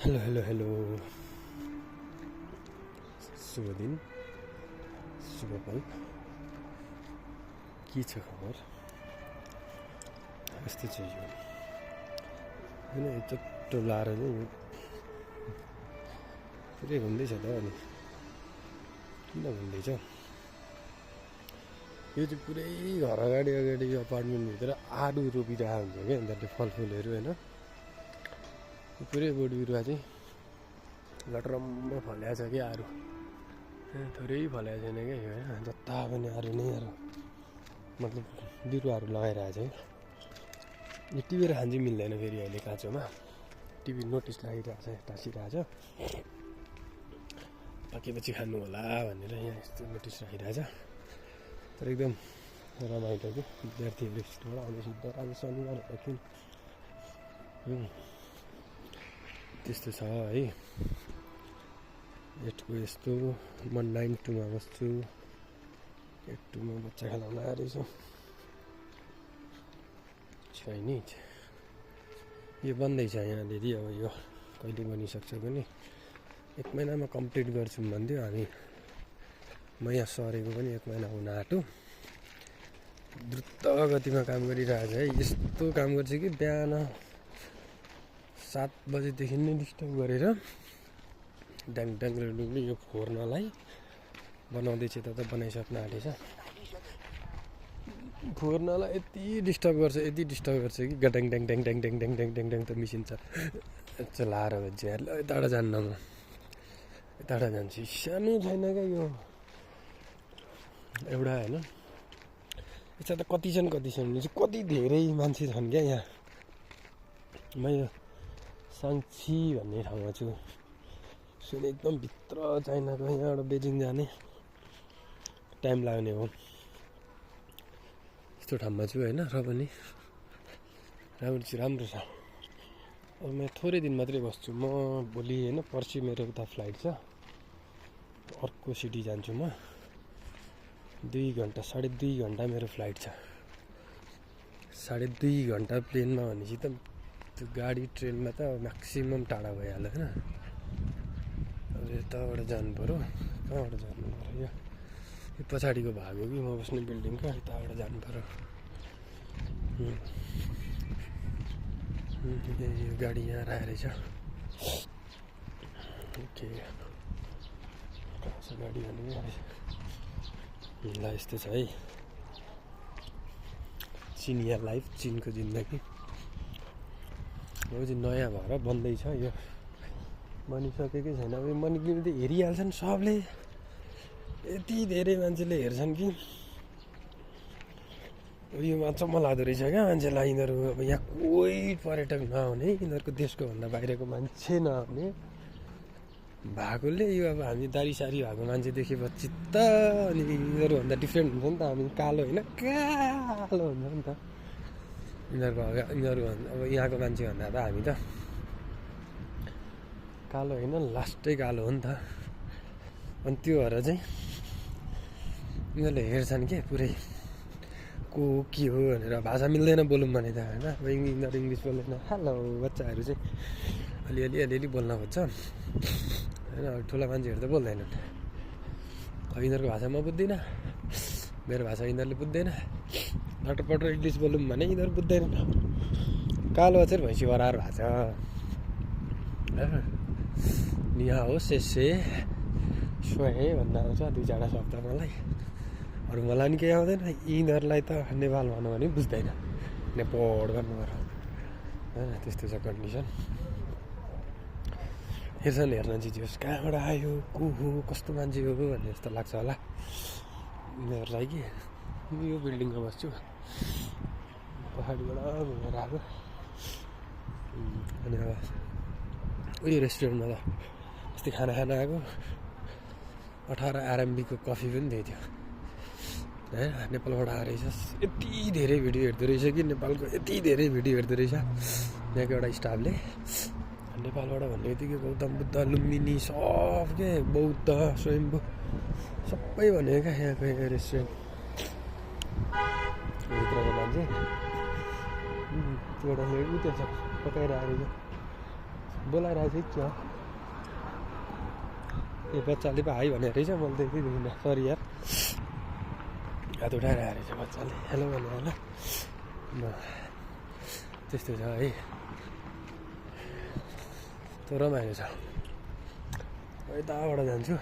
Hello hello hello शुभ दिन शुभ पल के छ खबर यस्तो चाहिँ यो होइन चट्टो लाएर चाहिँ यो पुरै घुम्दैछ त अनि किन घुम्दैछ यो चाहिँ पुरै घर अगाडि यो अपार्टमेन्टभित्र आलु रोपिरहेको हुन्छ क्या अन्त त्यो फलफुलहरू होइन पुरै बोट बिरुवा चाहिँ लटरम्म फल्याएको छ क्या आरू थोरै फल्याएको छैन क्या यो होइन जता पनि आरू नै आरू मतलब बिरुवाहरू लगाइरहेको छ यो टिपेर खान चाहिँ मिल्दैन फेरि अहिले काँचोमा टिभी नोटिस लागिरहेको छ टाँसिरहेको छ पाकेपछि खानु होला भनेर यहाँ यस्तो नोटिस राखिरहेको छ तर एकदम रमाइलो कि विद्यार्थीहरू स्कुलबाट आउँदैछ आज शनिबार एकछिन त्यस्तो छ है 8 को यस्तो म 9 2 मा बस्छु 8 2 मा बच्चा खेलाउन आएको रहेछ छैन यो बन्दैछ यहाँनिर अब यो कहिले बनिसक्छ भने 1 महिनामा कम्प्लिट गर्छौँ भन्थ्यो हामी म यहाँ सरेको पनि 1 महिना हुन आँट्यो द्रुत गतिमा काम गरिरहेको छ है यस्तो काम गर्छ कि बिहान 7 बजेदेखि नै डिस्टर्ब गरेर ड्याङ ड्याङ यो फोर्नलाई बनाउँदैछ त बनाइसक्न आँटेछ फोर्नलाई यति डिस्टर्ब गर्छ कि गड्याङ ड्याङ ड्याङ ड्याङ ड्याङ ड्याङ ड्याङ ड्याङ ड्याङ त मिसिन्छ चलाएर भन्छ यताबाट जान्न म यताबाट जान्छु सानो छैन क्या यो एउटा होइन यता त कति छन् कति धेरै मान्छे छन् क्या यहाँ म यो साङ्ची भन्ने ठाउँमा छु सुने एकदम भित्र चाइनाको यहाँबाट बेजिङ जाने टाइम लाग्ने हो यस्तो ठाउँमा छु होइन र पनि राम्रो छ अब म थोरै दिन मात्रै बस्छु म भोलि होइन पर्सि मेरो उता फ्लाइट छ अर्को सिटी जान्छु म 2 घन्टा 2.5 घन्टा मेरो फ्लाइट छ 2.5 घन्टा प्लेनमा भनेपछि त त्यो गाडी ट्रेनमा त म्याक्सिमम् टाढा भइहाल्यो होइन अब यताबाट जानु पऱ्यो कहाँबाट जानु पऱ्यो यो पछाडिको भाग हो कि म बस्ने बिल्डिङको यताबाट जानु पऱ्यो यो गाडी यहाँ राखेको रहेछ ओके गाडी भन्ने ल यस्तो छ है चिनिया लाइफ चिनको जिन्दगी यो चाहिँ नयाँ भएर बन्दैछ यो बनिसकेकै छैन अब बनिकन त हेरिहाल्छन् सबले यति धेरै मान्छेले हेर्छन् कि यो अचम्म लाग्दो रहेछ क्या मान्छेलाई यिनीहरू अब यहाँ कोही पर्यटक नआउने यिनीहरूको देशको भन्दा बाहिरको मान्छे नआउने भएकोले यो अब हामी दारीसारी भएको मान्छे देखेपछि त अनि यिनीहरूभन्दा डिफ्रेन्ट हुन्छ नि त हामी कालो होइन कालो हुन्छ नि त यिनीहरू अब यहाँको मान्छे भन्दा त हामी त कालो होइन लास्टै कालो हो नि त अनि त्यो भएर चाहिँ यिनीहरूले हेर्छन् के पुरै को के हो भनेर भाषा मिल्दैन बोलौँ भने त होइन अब यिनीहरू इङ्ग्लिस बोल्दैन हेलो बच्चाहरू चाहिँ अलिअलि बोल्न खोज्छ होइन ठुला मान्छेहरू त बोल्दैनन् अब यिनीहरूको भाषा म बुझ्दिनँ मेरो भाषा यिनीहरूले बुझ्दैन लटरपटर इङ्ग्लिस बोलौँ भने यिनीहरू बुझ्दैनन् कालो अक्षर भैँसी बराबर भएको छ निहा हो से सोहे भन्दा आउँछ 2-4 शब्द मलाई अरू मलाई नि केही आउँदैन यिनीहरूलाई त नेपाल भन्नु भने बुझ्दैन नेपाल गर्नु पर्यो होइन त्यस्तो छ कन्डिसन हेर्न चिज कहाँबाट आयो को हो कस्तो मान्छे हो भन्ने जस्तो लाग्छ होला यिनीहरूलाई कि यो बिल्डिङमा बस्छु पहाडबाट घुमेर आएको अनि अब उयो रेस्टुरेन्टमा त अस्ति खाना आएको 18 RMB-को कफी पनि दिएको थियो होइन नेपालबाट आएर रहेछ यति धेरै भिडियो हेर्दो रहेछ कि नेपालको यति धेरै भिडियो हेर्दो रहेछ यहाँको एउटा स्टाफले नेपालबाट भन्ने बित्तिकै गौतम बुद्ध लुम्बिनी सब के बौद्ध स्वयम्भू सबै भनेको क्या यहाँको यो रेस्टुरेन्ट भित्रको मान्छे त्यो एउटा ऊ त्यो छ पकाएर आएको बोलाइरहेको चाहिँ क्या ए बच्चाले पो हाई भनेर रहेछ मैले देखिदिनँ सरी यार हात उठाएर आएर रहेछ बच्चाले हेलो भने होला त्यस्तो छ है त्यो रमाइलो छ यताबाट जान्छु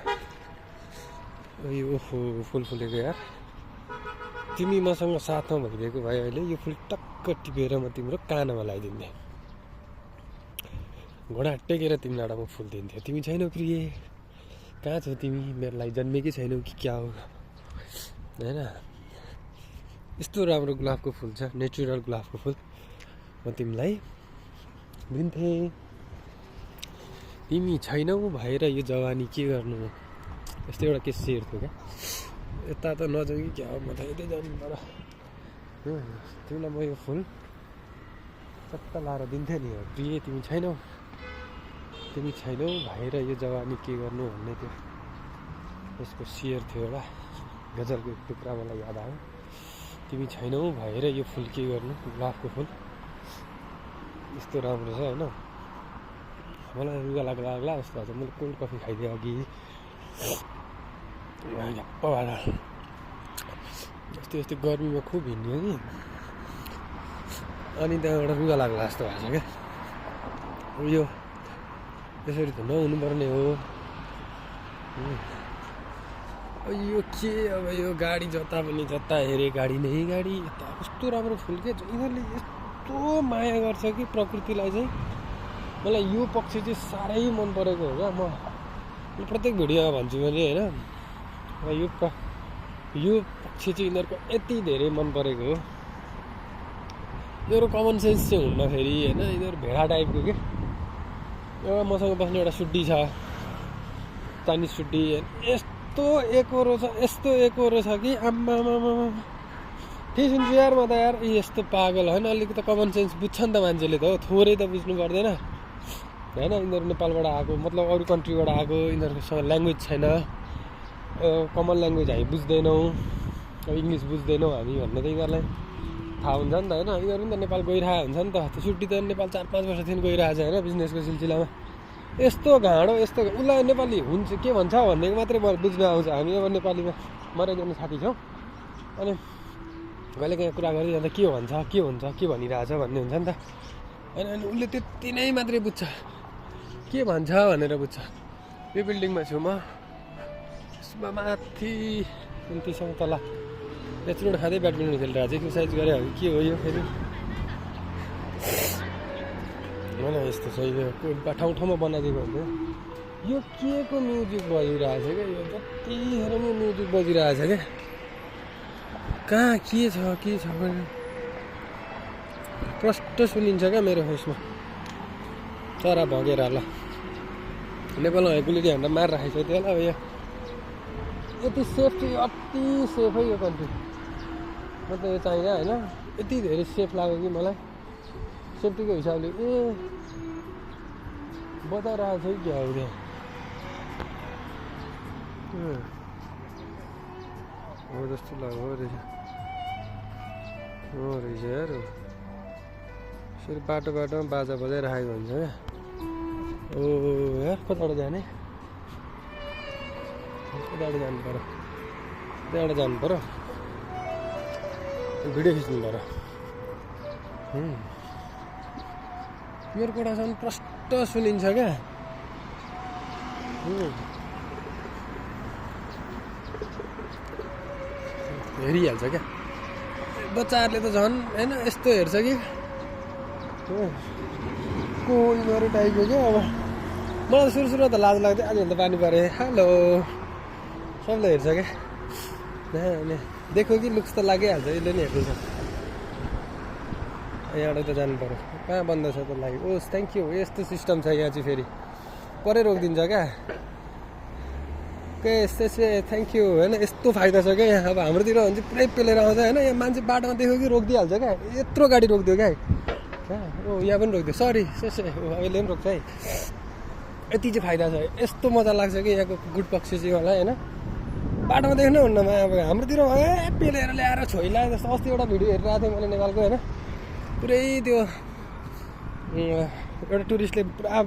यो ओहो फुल फुलेको यार तिमी मसँग साथमा भइदिएको भए अहिले यो फुल टक्क टिपेर म तिम्रो कानमा लगाइदिन्थे घोडा टेकेर तिमीलाई एउटा म फुल दिन्थ्यो तिमी छैनौ प्रिय कहाँ छौ तिमी मेरो लागि जन्मेकै छैनौ कि क्या हो होइन यस्तो राम्रो गुलाबको फुल छ नेचुरल गुलाबको फुल म तिमीलाई दिन्थेँ तिमी छैनौ भएर यो जवानी के गर्नु यस्तो एउटा के शेर थियो क्या यता त नजाउँ कि क्या हो म त यतै जानु पर्यो तिमीलाई म यो फुल चट्ट लाएर दिन्थेँ नि प्रिय तिमी छैनौ भएर यो जवानी के गर्नु भन्ने थियो यसको शेर थियो एउटा गजलको टुक्रा मलाई याद आयो तिमी छैनौ भएर यो फुल के गर्नु गुलाबको फुल यस्तो राम्रो छ होइन मलाई रुगा लाग्ला जस्तो लाग्छ मैले कोल्ड कफी खाइदिएँ अघि झप्प भएर यस्तो गर्मीमा खुब हिँड्यो कि अनि त्यहाँबाट रुगा लाग्ला जस्तो भएको छ क्या उयो त्यसरी त नहुनुपर्ने हो यो के अब यो गाडी जता पनि जता हेरेँ गाडी नै गाडी यता कस्तो राम्रो फुल के यिनीहरूले यस्तो माया गर्छ कि प्रकृतिलाई चाहिँ मलाई यो पक्ष चाहिँ साह्रै मन परेको हो क्या म प्रत्येक भिडियोमा भन्छु मैले होइन यो पक्ष चाहिँ यिनीहरूको यति धेरै मन परेको हो यिनीहरू कमन सेन्स चाहिँ हुन्न फेरि होइन यिनीहरू भेडा टाइपको के एउटा मसँग बस्ने एउटा सुड्डी छ चाइनिज सुड्डी यस्तो एकरो छ कि आम्मामा ठिक सुन्छु यार म त यार यस्तो पागल होइन अलिकति कमन सेन्स बुझ्छ नि त मान्छेले त हो थोरै त बुझ्नु पर्दैन होइन यिनीहरू नेपालबाट आएको मतलब अरू कन्ट्रीबाट आएको यिनीहरूसँग ल्याङ्ग्वेज छैन कमन ल्याङ्ग्वेज हामी बुझ्दैनौँ अब इङ्ग्लिस बुझ्दैनौँ हामी भन्ने त यिनीहरूलाई थाहा हुन्छ नि त होइन यिनीहरू पनि त नेपाल गइरहेको हुन्छ नि त त्यो छुट्टी त नेपाल 4-5 वर्षदेखि गइरहेको छ होइन बिजनेसको सिलसिलामा यस्तो घाँडो यस्तो उसलाई नेपाली हुन्छ के भन्छ भन्नेको मात्रै बुझ्न आउँछ हामी अब नेपालीमा मर्यादिने साथी छौँ अनि कहिले काहीँ कुरा गरिरहँदा के भन्छ के भनिरहेछ भन्ने हुन्छ नि त होइन अनि उसले त्यति नै मात्रै बुझ्छ के भन्छ भनेर बुझ्छ यो बिल्डिङमा छु म यसमा माथि उल्टीसँग तल रेस्टुरेन्ट खाँदै ब्याडमिन्टन खेलिरहेको छ एक्सर्साइज गरे हो के हो यो फेरि होइन यस्तो छ यो ठाउँ ठाउँमा बनाइदिएको हुन्छ यो के को म्युजिक बजिरहेछ क्या यो जतिखेर पनि म्युजिक बजिरहेछ क्या कहाँ के छ भने प्रष्ट सुनिन्छ क्या मेरो होसमा चरा भगेर ल नेपालमा गुलिटी हान्दा मार राखेको छ त्यसलाई अब यो यति सेफ चाहिँ अति सेफ है यो कन्ट्री म त यो चाहिँदा होइन यति धेरै सेफ लाग्यो कि मलाई सेफ्टीको हिसाबले बताइरहेको छ कि क्या हो त्यहाँ हो जस्तो लाग्यो रहेछ यार फेरि बाटोमा बाजा बजाइराखेको हुन्छ क्या ओ यार कताबाट जाने कताबाट जानु पऱ्यो त्यहाँबाट जानु पऱ्यो भिडियो खिच्नु पऱ्यो मेरो कोठासम्म प्रष्ट सुनिन्छ क्या हेरिहाल्छ क्या बच्चाहरूले त झन् होइन यस्तो हेर्छ कि को यिनीहरू टाइपको क्या अब मलाई सुरु त लाज लाग्थ्यो आज त पानी परे हेलो सबले हेर्छ क्या अनि देखो कि लुक्स त लागिहाल्छ यसले नि हेर्नु छ यहाँबाट त जानु पऱ्यो कहाँ बन्द छ त लागि ओस् थ्याङ्क यू यस्तो सिस्टम छ यहाँ चाहिँ फेरि परै रोकिदिन्छ क्या के यस्तै थ्याङ्क यू होइन यस्तो फाइदा छ क्या यहाँ अब हाम्रोतिर हो भने चाहिँ पुरै पेलेर आउँछ होइन यहाँ मान्छे बाटोमा देख्यो कि रोकिदिइहाल्छ क्या यत्रो गाडी रोकिदियो क्या ओ यहाँ पनि रोकिदियो सरी अहिले पनि रोक्छ है यति चाहिँ फाइदा छ यस्तो मजा लाग्छ कि यहाँको गुड पक्ष चाहिँ मलाई होइन बाटोमा देख्नु हुन्नमा अब हाम्रोतिर पेलेर ल्याएर छोइला जस्तो अस्ति एउटा भिडियो हेरिरहेको थिएँ मैले नेपालको होइन पुरै त्यो एउटा टुरिस्टले पुरा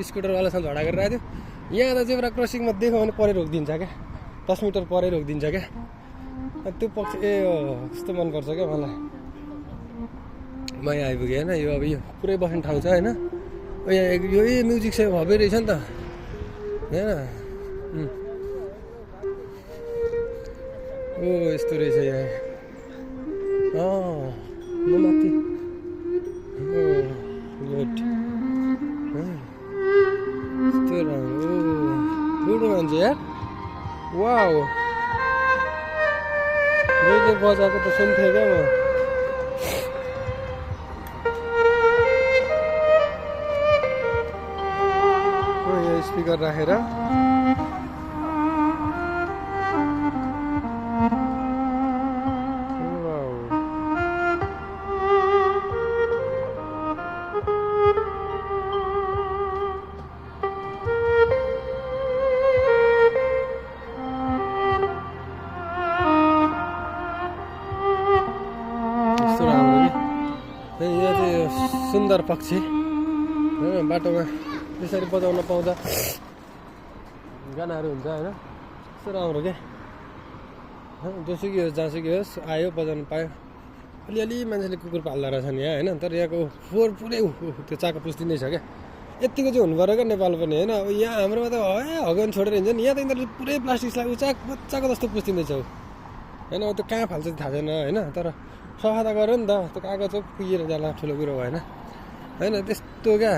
स्कुटरवालासँग झगडा गरिरहेको थियो। यहाँ त जेब्रा क्रसिङमा देख्यो भने परै रोकिदिन्छ क्या, 10 मिटर परै रोकिदिन्छ क्या। त्यो पक्ष कस्तो मनपर्छ क्या मलाई। म यहाँ आइपुगेँ होइन, यो अब यो पुरै बस्ने ठाउँ छ होइन। यहाँ यो म्युजिक सेभ हबै रहेछ नि त होइन। ओ यस्तो रहेछ यहाँ म माथि। गुड यस्तो राम्रो बुढो मान्छे यार। वाउ जहिले बजाएको त सुन्थेँ क्या म। यो स्पिकर राखेर सुन्दर पक्षी बाटोमा त्यसरी बजाउन पाउँदा गानाहरू हुन्छ होइन। कस्तो राम्रो क्या। जोसुकै होस् जहाँसुकै होस् आयो बजाउनु पायो। अलिअलि मान्छेले कुकुर पाल्दा रहेछन् यहाँ होइन। तर यहाँको फोहोर पुरै त्यो चाको पुस्दिँदैछ क्या। यत्तिको चाहिँ हुनु पऱ्यो क्या नेपाल पनि होइन। अब यहाँ हाम्रोमा त हगन छोडेर हिँड्छ नि, यहाँ त यिनीहरूले पुरै प्लास्टिकलाई उचाक बच्चाको जस्तो पुस्दिँदैछ होइन। अब त्यो कहाँ फाल्छ थाहा छैन होइन। तर सफा त गऱ्यो नि त, त्यो कागज पुगेर जाला ठुलो कुरो भएन होइन। त्यस्तो क्या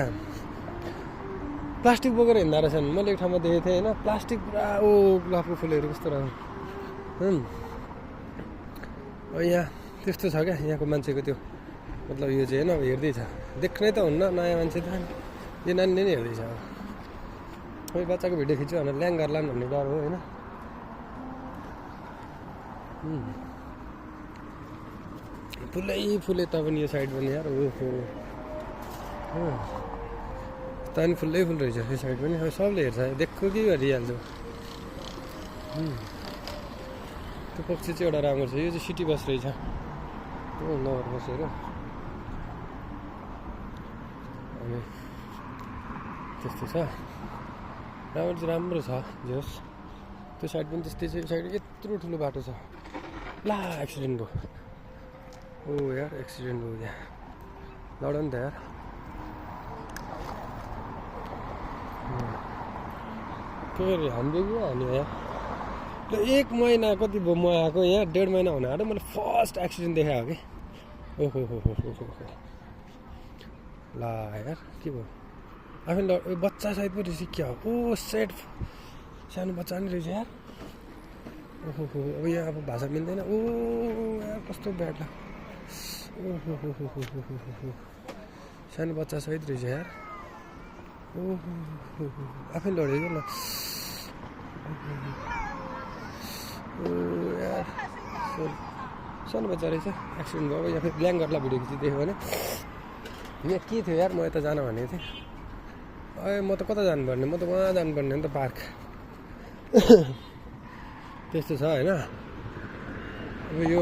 प्लास्टिक बोकेर हिँड्दा रहेछन्। मैले एक ठाउँमा देखेको थिएँ होइन, प्लास्टिक पुरा गुलाबको फुलहरू कस्तो राम्रो। अब यहाँ त्यस्तो छ क्या यहाँको मान्छेको त्यो मतलब यो चाहिँ होइन। अब हेर्दैछ, देख्नै त हुन्न नयाँ मान्छे त यो नानीले नै हेर्दैछ। अब बच्चाको भिडियो खिच्यो भने ल्याङ गर्लान् भन्ने डर हो होइन। फुलै त पनि यो साइड पनि यार त पनि फुल्लै फुल रहेछ यो साइड पनि। अब सबले हेर्छ, देखो के गरिहाल्छ। त्यो पक्षी चाहिँ एउटा राम्रो छ। यो चाहिँ सिटी बस रहेछ, नगर बसेर अनि त्यस्तो छ। राम्रो चाहिँ राम्रो छ जे होस्। त्यो साइड पनि त्यस्तै छ। यो साइड यत्रो ठुलो बाटो छ। ला एक्सिडेन्ट भयो। ओ यार एक्सिडेन्ट भयो त्यहाँ, लड नि त यार। के अरे हाम्रो कि हान्यो यार। 1 महिना कति भयो म आएको यहाँ, 1.5 महिना हुन आँट्यो। मैले फर्स्ट एक्सिडेन्ट देखाएको कि। ओहो ला यार के भयो। आफै बच्चा सहित पो रहेछ क्या हो। ओ सेट सानो बच्चा नि रहेछ यार। ओहो अब यहाँ अब भाषा मिल्दैन। ओ यार कस्तो ब्याड लाग्यो। ओहो सानो बच्चा सहित रहेछ यार। ओहो आफै लडेको ल। ओ यार सानो बच्चा रहेछ एक्सिडेन्ट भयो। यहाँ फेरि ब्ल्याङ गर्ला भिडियो खिचिदिएको भने यहाँ के थियो यार। म यता जान भनेको थिएँ। म त कता जानुपर्ने, म त उहाँ जानुपर्ने हो नि त पार्क। त्यस्तो छ होइन। अब यो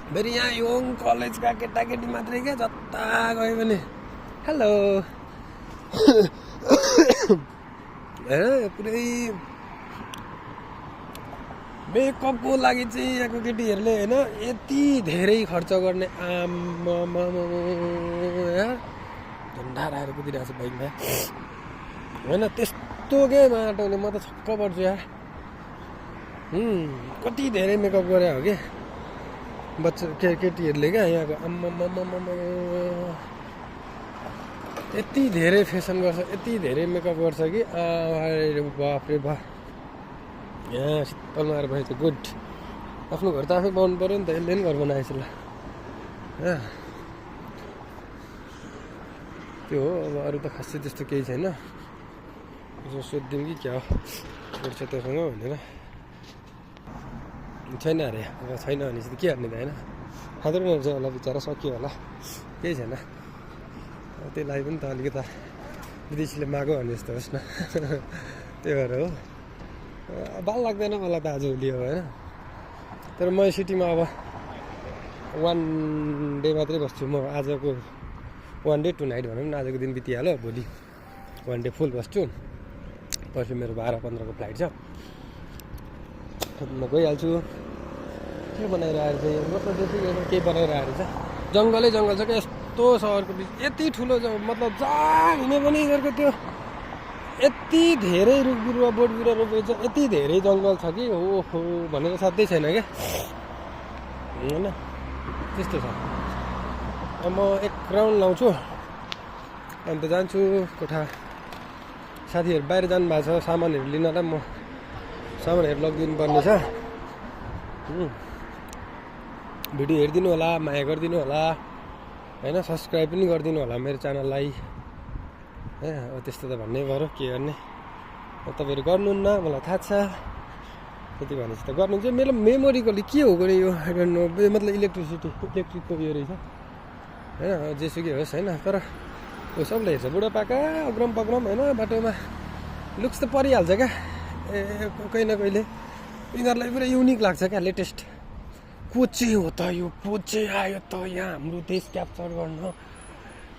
फेरि यहाँ योङ कलेजका केटाकेटी मात्रै क्या, जता गयो भने हेलो पुरै मेकअपको लागि चाहिँ यहाँको केटीहरूले होइन यति धेरै खर्च गर्ने। आम्मा यार झन्डा आएर कुदिरहेको छ बाइकमा होइन। त्यस्तो के माटोले म त छक्क पर्छु यार। कति धेरै मेकअप गरे हो कि बच्चा केटीहरूले क्या यहाँको। आम्मा यति धेरै फेसन गर्छ, यति धेरै मेकअप गर्छ कि बाफ रे बाफ। यहाँ शीतलमा आएर बसेको गुड। आफ्नो घर त आफै बनाउनु पऱ्यो नि त, यसले नि घर बनाएछ ल। त्यो हो अब अरू त खासै त्यस्तो केही छैन। सोधिदिउँ कि क्या गर्छ त्योसँग भनेर। छैन अरे अब छैन भनेपछि त के गर्ने त होइन। खाँदै रहेछ होला बिचरा, सकियो होला केही छैन। त्यसलाई पनि त अलिकता विदेशीले मागो भने जस्तो होस् न। त्यही भएर हो बाल लाग्दैन मलाई त आजभोलि हो होइन। तर म सिटीमा अब 1 डे मात्रै बस्छु। म आजको 1 डे 2 नाइट भनौँ न। आजको दिन बितिहाल्यो, भोलि 1 डे फुल बस्छु। पर्सि मेरो 12-15 को फ्लाइट छ, म गइहाल्छु। के बनाइरहेको छ यो मतलब त्यतिकै केही बनाइरहेको छ। जङ्गलै जङ्गल छ क्या, यस्तो सहरको बिच यति ठुलो मतलब जहाँ हिँड्यो भने यिनीहरूको त्यो यति धेरै रुख बिरुवा बोट बिरुवा रोपेको छ, यति धेरै जङ्गल छ कि ओहो भनेको साध्यै छैन क्या होइन, त्यस्तो छ। म एक राउन्ड लाउँछु अन्त जान्छु कोठा। साथीहरू बाहिर जानुभएको छ सामानहरू लिनलाई, म सामानहरू लगिदिनु पर्ने छ। भिडियो हेरिदिनु होला, माया गरिदिनु होला होइन, सब्सक्राइब पनि गरिदिनु होला मेरो च्यानललाई होइन। अब त्यस्तो त भन्नै पऱ्यो, के गर्ने। तपाईँहरू गर्नुहुन्न मलाई थाहा छ, त्यति भनेपछि त गर्नुहुन्छ। मेरो मेमोरीकोले के हो गरे यो आई डोन्ट नो, मतलब इलेक्ट्रिकको यो रहेछ होइन, जेसुकै होस् होइन। तर सबले हेर्छ बुढापाका अग्रम पग्रम होइन, बाटोमा लुक्स त परिहाल्छ क्या कहीँ न कहिले। यिनीहरूलाई पुरा युनिक लाग्छ क्या, लेटेस्ट को चाहिँ हो त यो, को चाहिँ आयो त यहाँ हाम्रो देश क्याप्चर गर्न,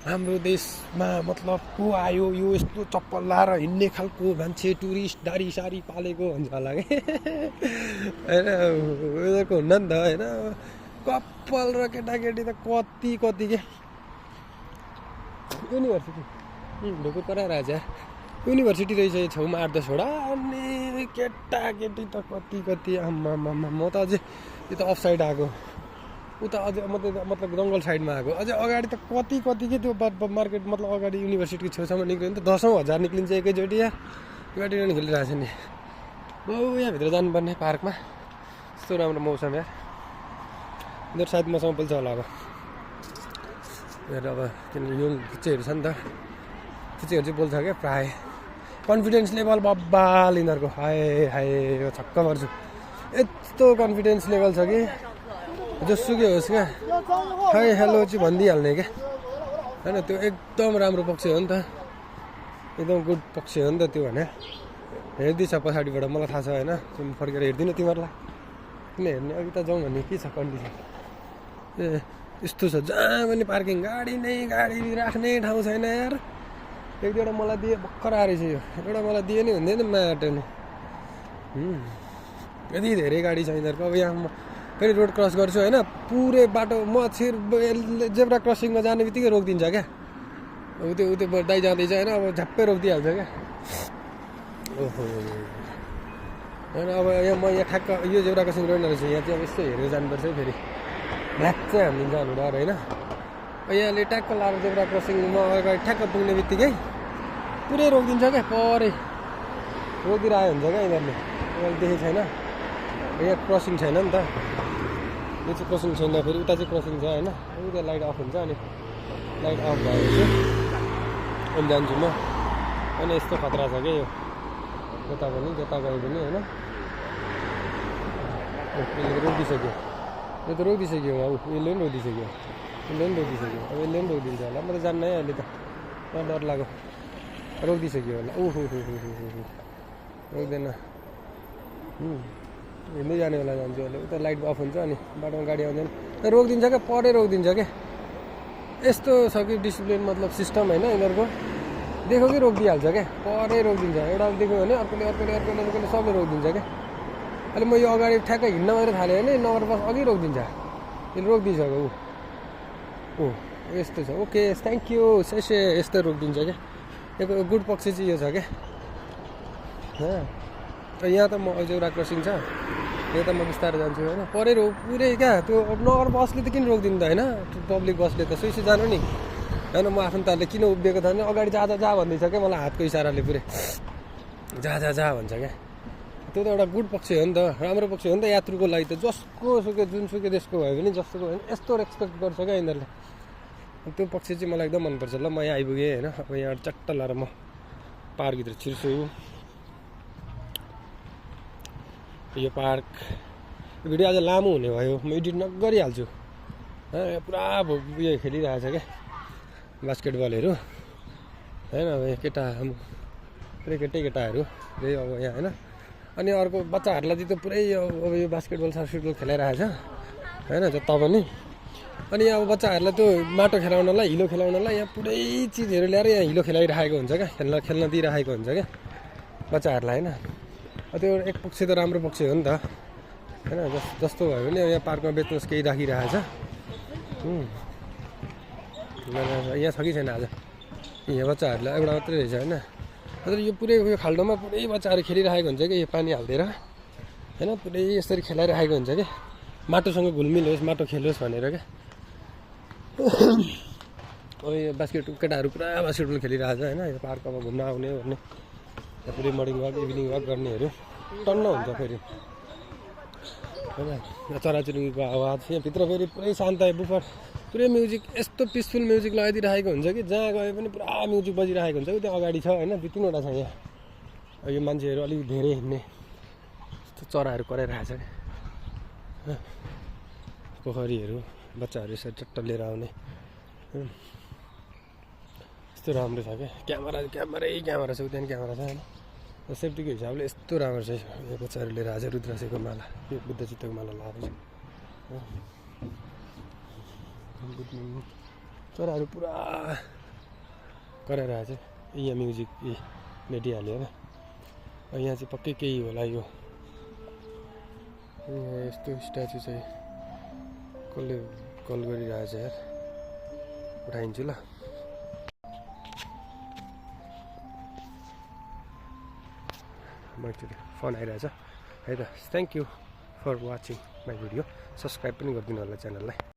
हाम्रो देशमा मतलब को आयो यो यस्तो चप्पल लाएर हिँड्ने खालको मान्छे, टुरिस्ट दारी सारी पालेको हुन्छ होला कि होइन। उनीहरूको हुन्न नि त होइन, कपाल र केटाकेटी त कति कति के। युनिभर्सिटी ढुकुर कराइरहेछ यार, युनिभर्सिटी रहेछ यो छेउमा 8-10 वटा, अनि केटाकेटी त कति कति आम्मा। म त अझै यो त अफ साइड आएको, उता अझै मतलब जङ्गल साइडमा आएको। अझै अगाडि त कति कति के त्यो मार्केट मतलब अगाडि युनिभर्सिटीको छेउसम्म निक्ल्यो भने त 10,000 निक्लिन्छ एकैचोटि यार। ब्याडमिन्टन खेलिरहेको छ नि, यहाँभित्र जानुपर्ने पार्कमा। यस्तो राम्रो मौसम यार, उनीहरू सायद मसँग बोल्छ होला अब। अब किनभने यो फुच्चेहरू छ नि त, फुच्चेहरू चाहिँ बोल्छ क्या प्राय। कन्फिडेन्स लेभल बब्बाल यिनीहरूको, हाय हाय छक्क पर्छु। यस्तो कन्फिडेन्स लेभल छ कि जसुकै होस् क्या, हाई हेलो चाहिँ भनिदिइहाल्ने क्या होइन। त्यो एकदम राम्रो पक्ष हो नि त, एकदम गुड पक्ष हो नि त त्यो भने। हेर्दैछ पछाडिबाट मलाई थाहा छ होइन, तिमी फर्केर हेर्दिनँ तिमीहरूलाई किन हेर्ने, अघि त जाउँ भन्ने के छ कन्डिसन। ए यस्तो छ जहाँ पनि पार्किङ, गाडी राख्ने ठाउँ छैन यार। एक दुईवटा मलाई दिए भर्खर आएछ यो, एउटा मलाई दिए नि हुँदैन माटो नि। यति धेरै गाडी छ यिनीहरूको। अब यहाँ म फेरि रोड क्रस गर्छु होइन, पुरै बाटो म जेब्रा क्रसिङमा जाने बित्तिकै रोकिदिन्छ क्या। उतै दाइ जाँदैछ होइन, अब झ्याप्पै रोकिदिइहाल्छ क्या। ओहो होइन, अब यहाँ ठ्याक्क यो जेब्रा क्रसिङ रोड रहेछ, यहाँ चाहिँ अब यस्तो हेरेर जानुपर्छ है। फेरि ब्ल्याक चाहिँ हालिदिन्छ हाम्रो डर होइन। यहाँले ट्याक्क लाएर जेब्रा क्रसिङमा अगाडि ठ्याक्क पुग्ने बित्तिकै पुरै रोकिदिन्छ क्या, परै रोकिदिरहेको हुन्छ क्या यिनीहरूले। अहिले देखेको छैन, यहाँ क्रसिङ छैन नि त, यो चाहिँ क्रसिङ छैन। फेरि उता चाहिँ क्रसिङ छ होइन, उता लाइट अफ हुन्छ, अनि लाइट अफ भएपछि अनि जान्छु म होइन। यस्तो खतरा छ क्या यो, जता पनि जता गयो पनि होइन। रोकिदिसक्यो, यो त रोकिदिसक्यो, अब यसले पनि रोकिदिसक्यो, यसले पनि रोकिदिसक्यो, अब यसले पनि रोकिदिन्छ होला। म त जान्न है अहिले त, डर लाग्यो। रोकिदिसक्यो होला, ओहो रोक्दैन, हिँड्दै जाने बेला जान्छु अहिले। उता लाइट अफ हुन्छ, अनि बाटोमा गाडी आउँदैन, रोकिदिन्छ क्या, परै रोकिदिन्छ क्या। यस्तो छ कि डिसिप्लिन मतलब सिस्टम होइन यिनीहरूको। देखो कि रोकिदिइहाल्छ क्या, परै रोकिदिन्छ। एउटा देख्यो भने अर्कोले सबले रोकिदिन्छ क्या। अहिले म यो अगाडि ठ्याक्कै हिँड्न मात्रै थालेँ भने नगर बस अघि रोकिदिन्छ, यसले रोकिदिइसक्यो। ऊ यस्तो छ, ओके थ्याङ्क यू सेसे, यस्तो रोकिदिन्छ क्या। यो गुड पक्ष चाहिँ यो छ क्या। यहाँ त म जेब्रा क्रसिङ छ, यहाँ त म बिस्तारै जान्छु होइन। परै पुरै क्या, त्यो नगर बसले त किन रोकिदिनु त होइन, पब्लिक बसले त सुइसी जानु नि होइन। म आफन्तहरूले किन उभिएको छ भने अगाडि जा भन्दैछ क्या, मलाई हातको इसाराले पुरै जा भन्छ क्या। त्यो त एउटा गुड पक्ष हो नि त, राम्रो पक्ष हो नि त यात्रुको लागि त। जसको सुकै जुनसुकै देशको भयो भने जसको भयो भने यस्तो रेस्पेक्ट गर्छ क्या यिनीहरूले। त्यो पक्ष चाहिँ मलाई एकदम मनपर्छ। ल म यहाँ आइपुगेँ होइन, अब यहाँ चट्ट लाएर म पार्कभित्र छिर्छु। यो पार्क भिडियो आज लामो हुने भयो, म एडिट नगरिहाल्छु। पुरा उयो खेलिरहेछ क्या बास्केटबलहरू होइन। अब यहाँ पुरै केटाहरू त्यही अब यहाँ होइन। अनि अर्को बच्चाहरूलाई चाहिँ त पुरै अब यो बास्केटबल सास्केटबल खेलाइरहेछ होइन जता पनि। अनि अब बच्चाहरूलाई त्यो माटो खेलाउनलाई हिलो खेलाउनलाई यहाँ पुरै चिजहरू ल्याएर यहाँ हिलो खेलाइरहेको हुन्छ क्या खेल्न दिइरहेको हुन्छ क्या बच्चाहरूलाई होइन त्यो एक पक्ष त राम्रो पक्ष हो नि त होइन जस्तो भयो भने यहाँ पार्कमा बेच्नुहोस् केही राखिरहेछ यहाँ छ कि छैन आज यहाँ बच्चाहरूलाई एउटा मात्रै रहेछ होइन तर यो पुरै यो खाल्डोमा पुरै बच्चाहरू खेलिरहेको हुन्छ कि यो पानी हालिदिएर होइन पुरै यसरी खेलाइरहेको हुन्छ क्या माटोसँग घुलमिल होस् माटो खेलोस् भनेर क्या अब यो केटाहरू पुरा बास्केटबल खेलिरहेछ होइन यो पार्कमा घुम्न आउने भन्ने यहाँ पुरै मर्निङ वाक इभिनिङ वाक गर्नेहरू टन्न हुन्छ फेरि होइन यहाँ चराचुरुङ्गीको आवाज यहाँभित्र फेरि पुरै शान्त बुफर पुरै म्युजिक यस्तो पिसफुल म्युजिक लगाइदिइरहेको हुन्छ कि जहाँ गए पनि पुरा म्युजिक बजिरहेको हुन्छ कि त्यो अगाडि छ होइन 2-3वटा छ यहाँ यो मान्छेहरू अलिक धेरै हिँड्ने यस्तो चराहरू कराइरहेछ क्या पोखरीहरू बच्चाहरू यसरी चट्ट लिएर आउने यस्तो राम्रो छ क्या क्यामेरा छ उता क्यामेरा छ होइन सेफ्टीको हिसाबले यस्तो राम्रो छ यो बच्चाहरू लिएर आज रुद्राक्षको माला यो बुद्ध चित्तको माला लगाएको छ चराहरू पुरा कराइरहेछ यहाँ म्युजिक मेटिहाल्यो होइन यहाँ चाहिँ पक्कै केही होला यो यस्तो स्ट्याचु चाहिँ कसले कल गरिरहेछ यार उठाइन्छु ल एकचोटि फोन आइरहेछ है त thank you for watching my video subscribe पनि गरिदिनु होला च्यानललाई